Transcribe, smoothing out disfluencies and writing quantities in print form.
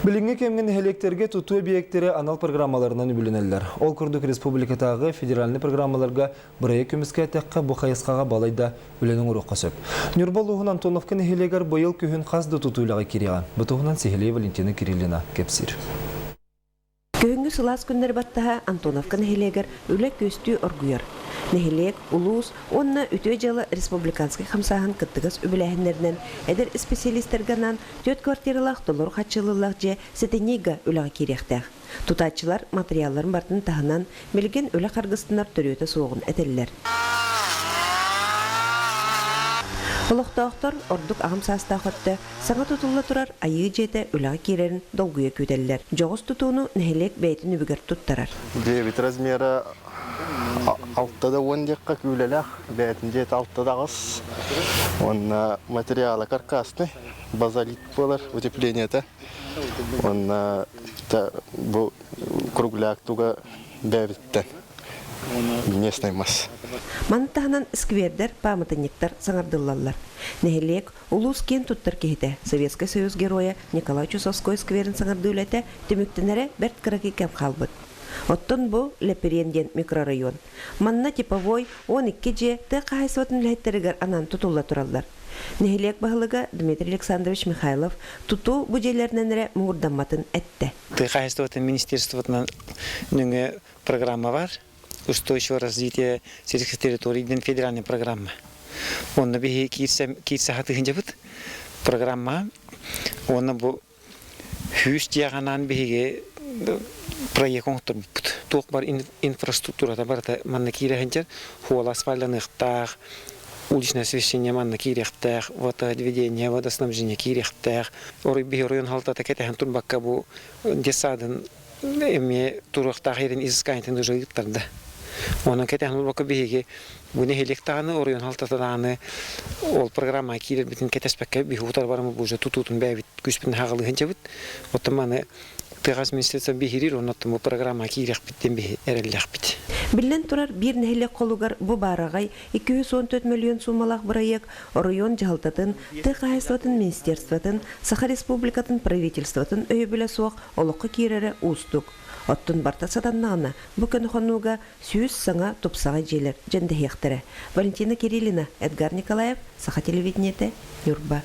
Билиҥҥи кэмҥэ нэһилиэктэргэ тутуу эбийиэктэрэ анал программаларынан үбүлэнэллэр. Ол курдук республикатааҕы федеральнай программаларга бырайыак көмүскээтэххэ бу хайысхаҕа балайда үлэни оҥоруохха сөп. Ньурба улууһун Антоновка нэһилиэгэр быйыл күһүн хас да тутуу үлэҕэ киириэҕэ. Бу туһунан сиһилии Валентина Кириллина кэпсиир. Күһүҥҥү сылаас күннэри баттаһа Антоновка нэһилиэгэр үлэ күөстүү оргуйар. Нэһилиэк, улуус уонна Үтүө дьыала республиканскай хамсааһын кыттыгас үбүлээһиннэринэн эдэр исписэлиистэргэ анаан түөрт квартиралаах толору хааччыллыылаах дьиэ сэтинньи ыйга үлэҕэ киириэхтээх. Тутааччылар матырыйаалларын барытын таһынан, билигин үлэ харгыстанар төрүөтэ суоҕун этэллэр. Олохтоохтор, ордук аҕам саастаах өттө, Саҥа тутулла турар Айыы дьиэтэ үлэҕэ киирэрин долгуйа күүтэллэр. Дьоҕус тутууну нэһилиэк бэйэтин үбүгэр туттарар. Дьиэбит размера алта да уон диэххэ күүлэлээх, бэйэтин дьиэтэ алта да аҕыс. Уонна материала каркасный, базалит буолар утеплениета. Уонна бу кругляк туга бэйэбиттэн местный мас. Маны таһынан сквердэр, пааматынньыктар саҥардыллаллар. Нэһилиэк Улуус киэн туттар киһитэ, Советскай Союз Геройа Николай Чусовской скверин саҥардыы үлэтэ түмүктэнэрэ бэрт кыракый кэм хаалбыт. Оттон бу Лэпириэн диэн микрорайон. Манна типовой 12 дьиэ тыа хаһаайыстыбатын үлэһиттэригэр анаан тутулла тураллар. Нэһилиэк баһылыга Дмитрий Александрович Михайлов тутуу бу дьиэлэринэн эрэ муҥурдамматын эттэ. Тыа хаһаайыстыбатын министерствотынан нөҥүө программа бар. Устойчивое развитие сельских территорий диэн федеральная программа. Онно биһи киирсэ киирсэ хатыһынчабыт программа. Уонна бу сүүс дьиэҕэ биһиги проект оҥотторбуппут. Туох бар инфраструктурата барыта манна киирэ сылдьар. Хуола асфальтаныахтаах, уличное освещение манна киириэхтээх, водоотведение, водоснабжение киириэхтээх. Орой биһи оройуон халтата кэтэһэн турбакка бу детсадын эмиэ туруохтаах иһин изысканиетын уже ыыттарда. Онон кэтэһэн олбокко биһиги бу нэһилиэк даҕаны, оройуон халтата даҕаны ол программаҕа киирэрбитин кэтэспэккэ биһи утары бараммыт уже тутуутун бэйэбит күүспүтүн хаҕалыһынчабыт. Оттон маны тыаҕас министерство биһириир, онон бу программаҕа киириэхпит диэн биһи эрэллээхпит. Биллэн турар, биир нэһилиэк холугар бу баараҕай 214 мөлүйүөн суумалаах бырайыак оройуон дьаһалтатын, тыа хаһаайыстыбатын министерствотын, Саха Республикатын правительствотын өйөбүлэ суох олоххо киирэрэ уустук. Оттон барыта сатаннаҕына, бу көнө хонууга 100 саҥа тупсаҕай дьиэлэр дьэндэһиэхтэрэ. Валентина Кириллина, Эдгар Николаев, Саха телевидениетэ, Ньурба.